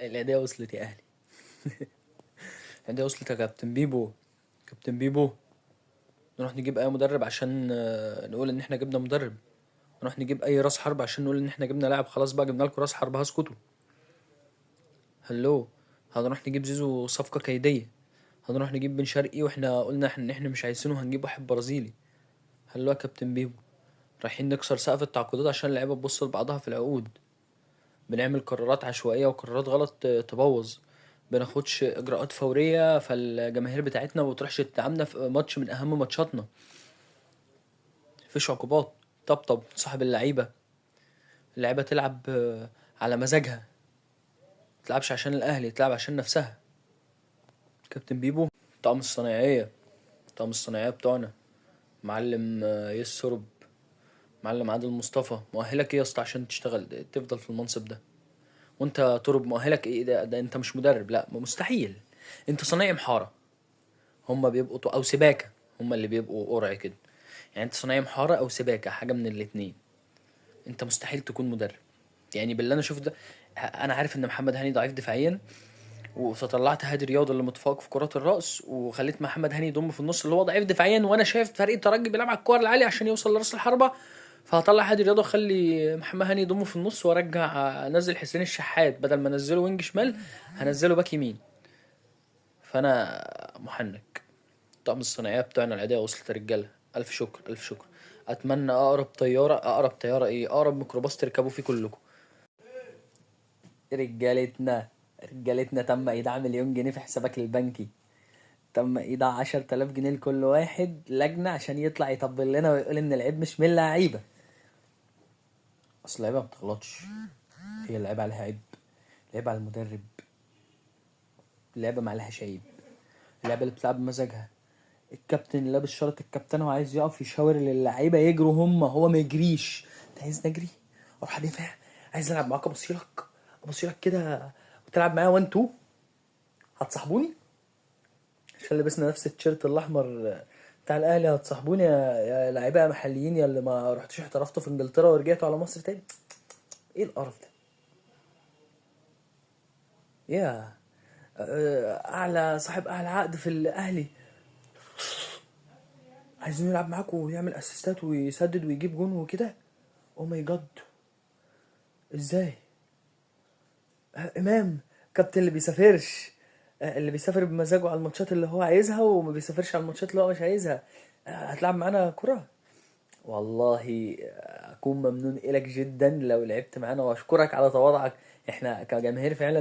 العيدية وصلت يا اهلي. العيدية وصلت يا كابتن بيبو. كابتن بيبو، نروح نجيب اي مدرب عشان نقول ان احنا جبنا مدرب. نروح نجيب اي راس حرب عشان نقول ان احنا جبنا لاعب. خلاص بقى جبنا لكم راس حرب، هسكتوا. هلو، هنروح نجيب زيزو صفقة كيدية. هنروح نجيب بن شرقي واحنا قلنا ان احنا مش عايزينه، هنجيب واحد برازيلي. هلو يا كابتن بيبو، رايحين نكسر سقف التعاقدات عشان اللعيبة تبص لبعضها في العقود. بنعمل قرارات عشوائية وقرارات غلط تبوظ. بناخدش اجراءات فورية، فالجماهير بتاعتنا ما بتروحش تدعمنا في ماتش من اهم ماتشاتنا. مفيش عقوبات، طبطب صاحب اللعيبة. اللعيبة تلعب على مزاجها، تلعبش عشان الاهلي، تلعب عشان نفسها. كابتن بيبو، طقم الصناعية، طقم الصناعية بتوعنا، معلم يسرب، معلم عادل مصطفى، مؤهلك ايه يا اسطى عشان تشتغل تفضل في المنصب ده؟ وانت ترب مؤهلك ايه؟ ده انت مش مدرب، لا مستحيل، انت صنايعي محاره. هما بيبقوا او سباكه، هما اللي بيبقوا قرع كده يعني. انت صنايعي محاره او سباكه، حاجة من الاتنين. انت مستحيل تكون مدرب يعني. باللي انا شفته ده، انا عارف ان محمد هاني ضعيف دفاعيا، فطلعت هادي رياض اللي متفوق في كرات الراس، وخليت محمد هاني يضم في النص اللي هو ضعيف دفاعيا، وانا شايف فريق الترجي بيلعب على الكور العالية عشان يوصل لراس الحربة، فهطلع هادي رياض واخلي محمد هاني يضمه في النص، وارجع انزل حسين الشحات، بدل ما انزله wing شمال هنزله باك يمين. فانا محنك. طقم الصناعية بتوعنا، العيديه وصلت يا رجاله. الف شكر، الف شكر. اتمنى اقرب طيارة، اقرب طيارة ايه، اقرب ميكروباص تركبوا فيه كلكم. رجالتنا، رجالتنا تم ايداع 1,000,000 جنيه في حسابك البنكي. تم ايداع 10,000 جنيه لكل واحد لجنة عشان يطلع يطبل لنا ويقول ان العيب مش من اللعيبة. اصل اللعيبة ما بتغلطش، هي اللعيبة عليها عيب، اللعيبة على المدرب، اللعيبة ما عليهاش عيب، اللعيبة اللي بتلعب بمزاجها. الكابتن اللي لابس شارة الكابتن وعايز يقف يشاور للعيبة يجروا هم، هو ما يجريش. انت عايز نجري؟ اروح ادافع؟ عايز العب معاك ابصيلك، ابصيلك كده وتلعب معايا 1 2، هتصاحبوني؟ عشان لبسنا نفس التيشيرت الاحمر بتاع الاهلي هتصاحبوني يا لعيبة محليين يا اللي ما رحتوش احترفتوا في انجلترا ورجعتوا على مصر تاني؟ ايه القرف ده؟ يا اعلى صاحب اعلى عقد في الاهلي عايزين يلعب معاكم ويعمل اسيستات ويسدد ويجيب جون وكده. oh my God، ازاي؟ امام كابتن اللي بيسافرش، اللي بيسافر بمزاجه على الماتشات اللي هو عايزها وما بيسافرش على الماتشات اللي هو مش عايزها، هتلعب معانا كرة؟ والله اكون ممنون الك جدا لو لعبت معانا، واشكرك على تواضعك. احنا كجماهير فعلا